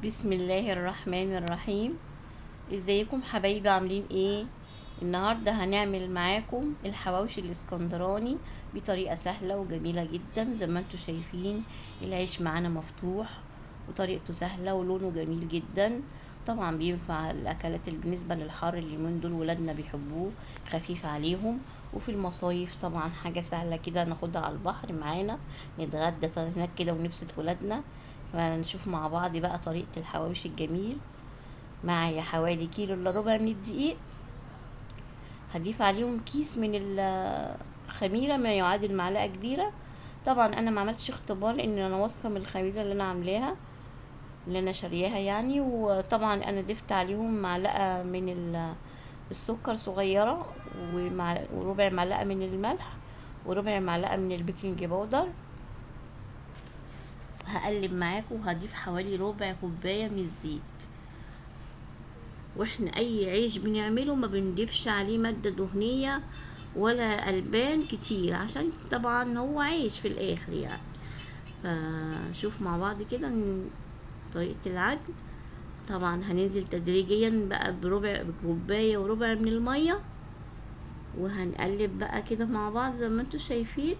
بسم الله الرحمن الرحيم. ازيكم حبايبي، عاملين ايه؟ النهارده هنعمل معاكم الحواوشي الاسكندراني بطريقة سهلة وجميلة جدا. زي ما انتم شايفين العيش معانا مفتوح وطريقته سهلة ولونه جميل جدا. طبعا بينفع الاكلات اللي بالنسبة للحر اليومين دول ولادنا بيحبوه، خفيف عليهم. وفي المصايف طبعا حاجة سهلة كده ناخدها على البحر معانا، نتغدى هناك كده ونبسط ولادنا. فنشوف مع بعض بقى طريقه الحواوشي الجميل. معايا حوالي كيلو الا ربع من الدقيق، هضيف عليهم كيس من الخميره ما يعادل معلقه كبيرة. طبعا انا ما عملتش اختبار لان انا واثقة من الخميره اللي انا عاملاها اللي انا شارياها يعني. وطبعا انا ضفت عليهم معلقه من السكر صغيرة وربع معلقه من الملح وربع معلقه من البيكنج باودر. هقلب معاكم وهضيف حوالي ربع كوباية من الزيت. واحنا اي عيش بنعمله ما بنضيفش عليه مادة دهنية ولا البان كتير عشان طبعا هو عيش في الاخر يعني. فشوف مع بعض كده طريقه العجن. طبعا هننزل تدريجيا بقى بربع كوباية وربع من المية، وهنقلب بقى كده مع بعض زي ما انتم شايفين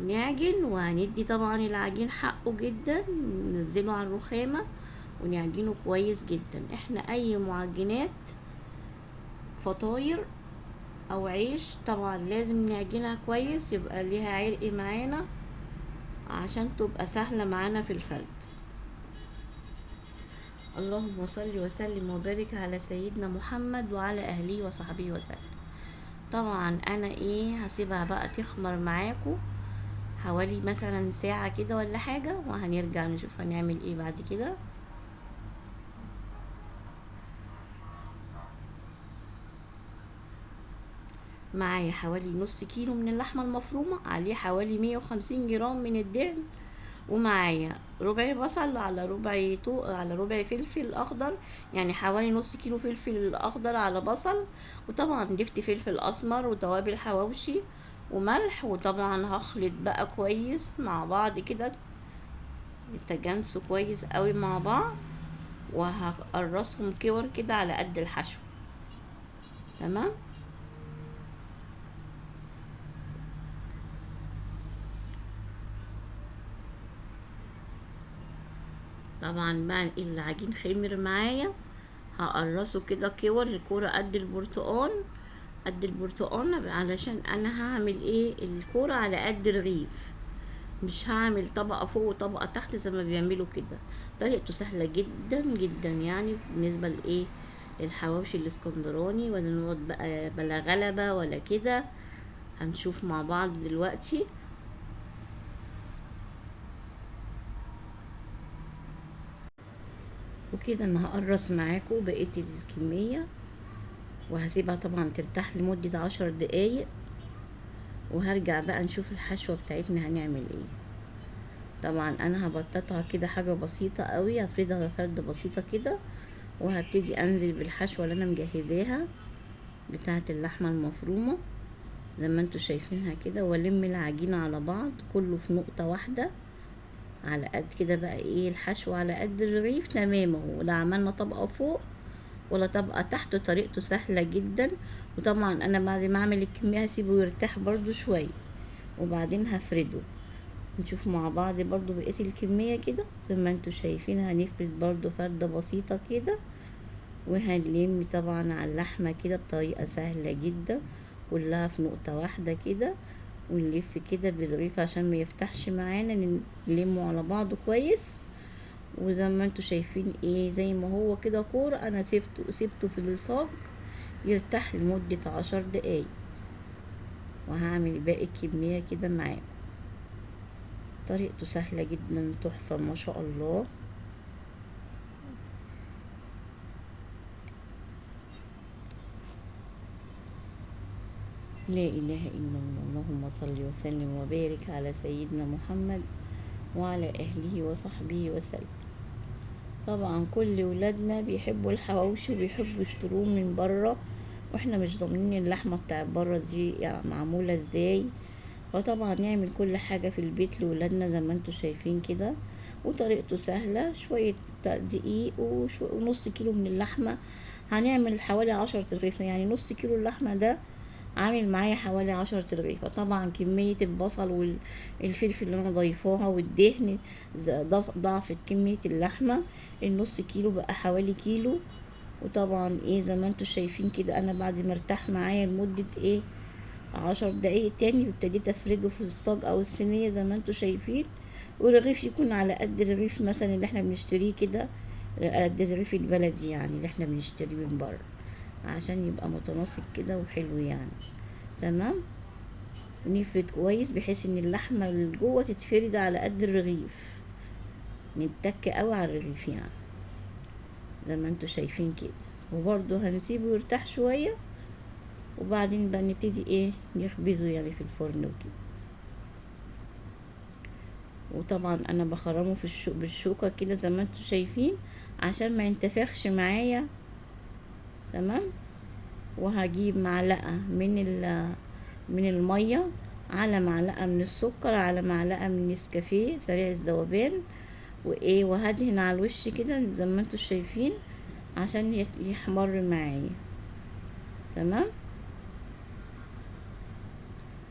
نعجن. وهندي طبعا العجين حقه جدا، ننزله على الرخامه ونعجنه كويس جدا. احنا اي معجنات فطاير او عيش طبعا لازم نعجنها كويس، يبقى ليها عرق معانا عشان تبقى سهلة معانا في الفرد. اللهم صل وسلم وبارك على سيدنا محمد وعلى اهله وصحبه وسلم. طبعا انا هسيبها بقى تخمر معاكم حوالي مثلا ساعة كده ولا حاجة، وهنرجع نشوف هنعمل ايه بعد كده. معايا حوالي نص كيلو من اللحمة المفرومة، عليه حوالي 150 جرام من الدهن، ومعايا ربع بصل على ربع طوق على ربع فلفل اخضر، يعني حوالي نص كيلو فلفل اخضر على بصل. وطبعا ضفت فلفل اسمر وتوابل حواوشي وملح. وطبعا هخلط بقى كويس مع بعض كده، يتجانسوا كويس قوي مع بعض، وهقرصهم كور كده على قد الحشو. تمام. طبعا بقى العجين خمر معايا، هقرصه كده كور، الكورة قد البرتقان، قد البرتقان، علشان انا هعمل الكورة على قد الرغيف، مش هعمل طبقة فوق وطبقة تحت زي ما بيعملوا كده. طريقته سهلة جدا جدا يعني بالنسبة للحواوشي الاسكندراني، ولا نقعد بقى بلا غلبة ولا كده. هنشوف مع بعض دلوقتي. وكده انا هقرص معاكم بقية الكمية، وهسيبها طبعا ترتاح لمدة 10 دقايق، وهرجع بقى نشوف الحشوة بتاعتنا هنعمل ايه. طبعا انا هبططها كده حاجة بسيطة قوي، هفردها فردة بسيطة كده، وهبتدي انزل بالحشوة اللي انا مجهزاها بتاعة اللحمة المفرومة زي ما انتوا شايفينها كده، والم العجينة على بعض كله في نقطة واحدة على قد كده بقى الحشو على قد الرغيف. تمام اهو، لا عملنا طبقة فوق ولا طبقة تحت، طريقته سهلة جدا. وطبعا انا بعد ما اعمل الكمية هسيبه يرتاح برضو شوية وبعدين هفرده. نشوف مع بعض برضو بقية الكمية كده زي ما انتوا شايفين، هنفرد برضو فردة بسيطة كده، وهنلم طبعا على اللحمة كده بطريقة سهلة جدا، كلها في نقطة واحدة كده، ونلف كده بالرغيف عشان ما يفتحش معانا، نلمه على بعضه كويس. وزي ما انتوا شايفين زي ما هو كده كورة، انا سبته في الصاج يرتاح لمدة 10 دقايق، وهعمل باقي الكمية كده معاكم. طريقته سهلة جدا، تحفة ما شاء الله. لا إله إلا الله، اللهم صل وسلم وبارك على سيدنا محمد وعلى أهله وصحبه وسلم. طبعا كل ولادنا بيحبوا الحواوشي وبيحبوا يشتروه من بره، واحنا مش ضامنين اللحمة بتاعت بره دي معمولة ازاي، فطبعا نعمل كل حاجة في البيت لولادنا زي ما انتوا شايفين كده. وطريقته سهلة. شوية دقيق ونص كيلو من اللحمة، هنعمل حوالي 10 رغيفة، يعني نص كيلو اللحمة ده عامل معايا حوالي 10 رغيفة. طبعا كمية البصل والفلفل اللي انا ضايفاها والدهن ضعفت كمية اللحمة، النص كيلو بقى حوالي كيلو. وطبعا زي ما انتوا شايفين كده، انا بعد ما ارتاح معايا لمدة 10 دقايق تاني ابتديت افرده في الصاج او الصينية زي ما انتوا شايفين. والرغيف يكون على قد الرغيف مثلا اللي احنا بنشتريه كده، قد الرغيف البلدي يعني اللي احنا بنشتريه من بره، عشان يبقى متناسق كده وحلو يعني. تمام، نفرد كويس بحيث ان اللحمة اللي جوه تتفرد على قد الرغيف، نتك قوي على الرغيف يعني زي ما انتوا شايفين كده. وبرده هنسيبه يرتاح شوية، وبعدين بقى نبتدي نخبزه يعني في الفرن وكده. وطبعا انا بخرمه في بالشوكة كده زي ما انتوا شايفين عشان ما ينتفخش معايا. تمام، وهجيب معلقة من المية على معلقة من السكر على معلقة من نسكافيه سريع الذوبان، وهدهن على الوش كده زي ما انتوا شايفين عشان يحمر معايا. تمام،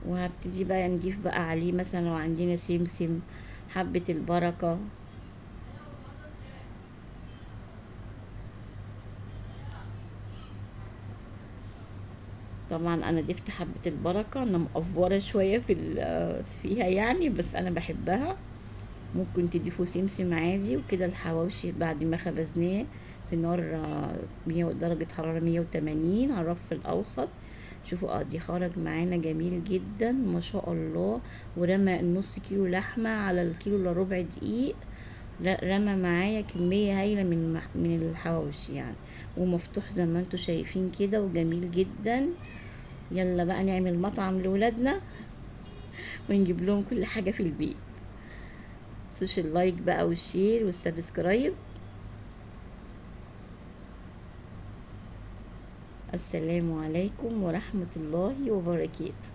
وهبتدي بقى نضيف بقى عليه مثلا لو عندنا سمسم، حبة البركة. طبعا انا ضفت حبة البركة، انا مقفورة شوية فيها يعني، بس انا بحبها. ممكن تضيفوا سمسم عادي وكده. الحواوشي بعد ما خبزناه في نار درجة حرارة 180 على الرف الأوسط، شوفوا ادي خرج معانا جميل جدا ما شاء الله. ورمى النص كيلو لحمة على الكيلو الا ربع دقيق، رمى معايا كمية هايلة من الحواوشي يعني، ومفتوح زي ما انتوا شايفين كده وجميل جدا. يلا بقى نعمل مطعم لولادنا ونجيب لهم كل حاجة في البيت. متنسوش ال like بقى وال share وال subscribe. السلام عليكم ورحمة الله وبركاته.